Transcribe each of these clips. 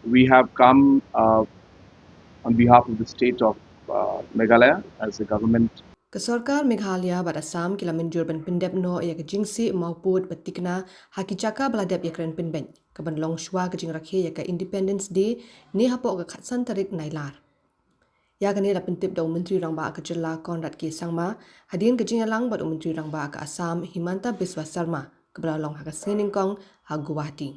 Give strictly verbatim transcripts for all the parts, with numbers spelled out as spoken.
We have come uh, on behalf of the state of uh, Meghalaya as a government. Ka sorkar Meghalaya bad Assam ki la mynjur ban pyndep noh ïa ka jingsieh mawpud ba tikna ha ki jaka ba la dep ïakren pynbeit, ka ban long shuwa ka jingrakhe ïa ka Independence Day ne hapoh ka khatsan tarik Nailar. Ïa kane la pyntip da u Myntri Rangbah ka jylla Conrad K Sangma hadien ka jingïalang bad u Myntri Rangbah ka Assam Himanta Biswa Sarma, kaba la long ha ka sngi nyngkong ha Guwahati.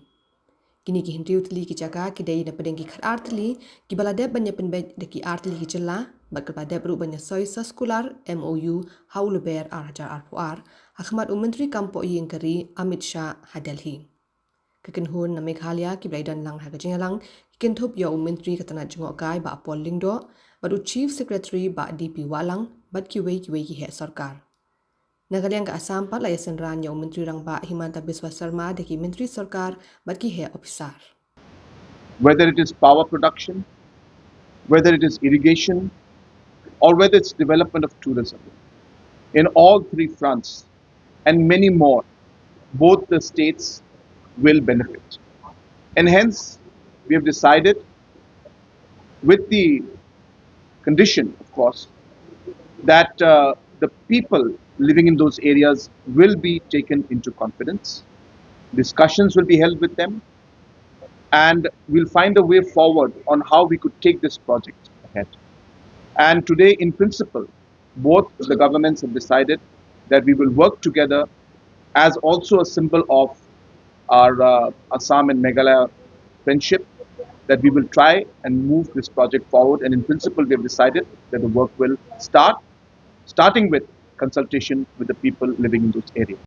Kine ki hynriew tylli ki jaka ki dei na pdeng ki khatar tylli kiba la dep ban ïapynbeit da ki ar tylli ki jylla, bad kaba la dep ruh ban ïasoi soskular M O U ha u Lber ar hajar arphew ar, ha khmat u Myntri Kam Pohïing ka Ri Amit Shah ha Delhi. Ka kynhun na Meghalaya kiba la ïadon lang ha ka jingïalang ki kynthup ïa u Myntri ka tnat jngohkai Bah Paul Lyngdoh, bad u Chief Secretary Bah D P Wahlang, bad kiwei kiwei ki heh sorkar. Na ka liang ka Assam pat la ïasynran ïa u Myntri Rangbah Himanta Biswa Sarma da ki Myntri Sorkar bad ki heh ophisar. Whether it is power production, whether it is irrigation, or whether it's development of tourism, in all three fronts and many more, both the states will benefit. And hence, we have decided, with the condition, of course, that uh, the people living in those areas will be taken into confidence. Discussions will be held with them, and we'll find a way forward on how we could take this project ahead. And today, in principle, both the governments have decided that we will work together as also a symbol of our uh, Assam and Meghalaya friendship, that we will try and move this project forward. And in principle, we have decided that the work will start, starting with consultation with the people living in those areas.